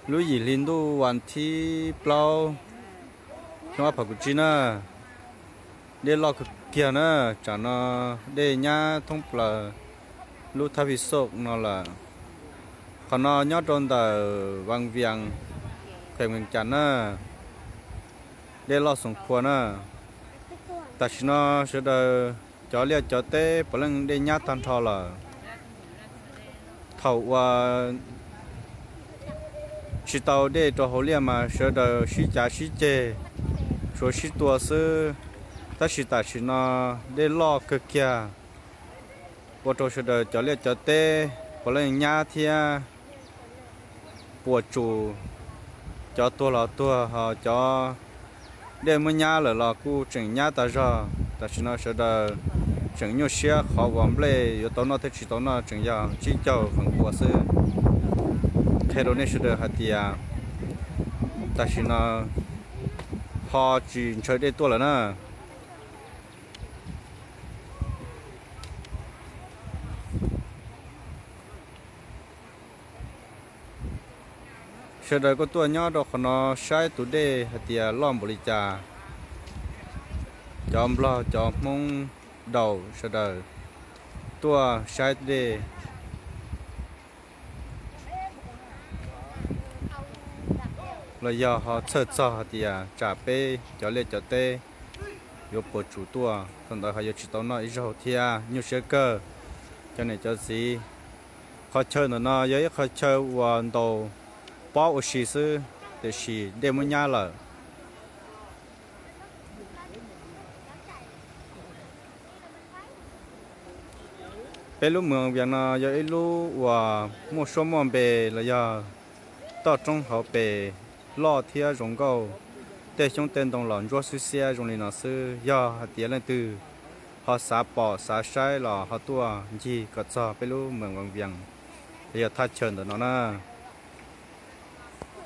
Lub yim hli ntuj vas thib plaub, xyoo ob phav kuv tsib na, dej loj kawg kiag na. Tsam no dej nyab thoob plaws lub thab Phi Xoj no lawm. Qhov no nyob rau ntawm Vaj Vias, kheem Vees Cas na, dej loj xoom phua na. Tam sim no sawv daws cov liaj cov teb puav leej dej nyab tag nrho lawm. Thaum uas tsis tau dej rau hauv liaj mas sawv daws sib cav sib ceg, tsuas sib tua xwb. Tab sis tam sim no dej loj kawg kiag, ua rau sawv daws cov liaj cov teb puav leej nyab thiab puas tsum. Cov tuag los tuag, ho cov dej muab nyab lawm los kuj tseem nyab tas zog. Tam sim no sawv daws tseem nyuaj siab qhov uas nplej yuav tau noj thiab tsis tau noj tseem yog tsib caug feem pua xwb. Qhia rau nej sawv daws hais tias tam sim no ho tsis ntshaw dej tuaj lawm na. Sawv daws kuj tuaj nyob rau qhov no saib tus dej hais tias loj npaum li cas. Cov Nplog cov Hmoob daus sawv daws tuaj saib dej los yog ho txhawj txog hais tias tsam peb cov liaj cov teb yuav puas tsum tuaj, thaum ntawd ho yuav tsis tau noj ib zaug thiab nyuaj siab kawg. Cov niam cov txiv, qhov chaw ntawm no yog ib qhov chaw uas ntaus pob ua si xwb, tiam sis dej muab nyab lawm. Peb lub moos Vias no yog ib lub uas muaj suab muaj npe los yog toj roob hauv pes loj thiab zoo nkauj, tej xyoob tej ntoo los ntsuab xwb xiab zoo li no xwb. Yog hais tias leej twg ho xav pom xav saib los ho tuaj ncig kom txog peb lub moos Vaj Vias los yog thaj chaw ntawm no na.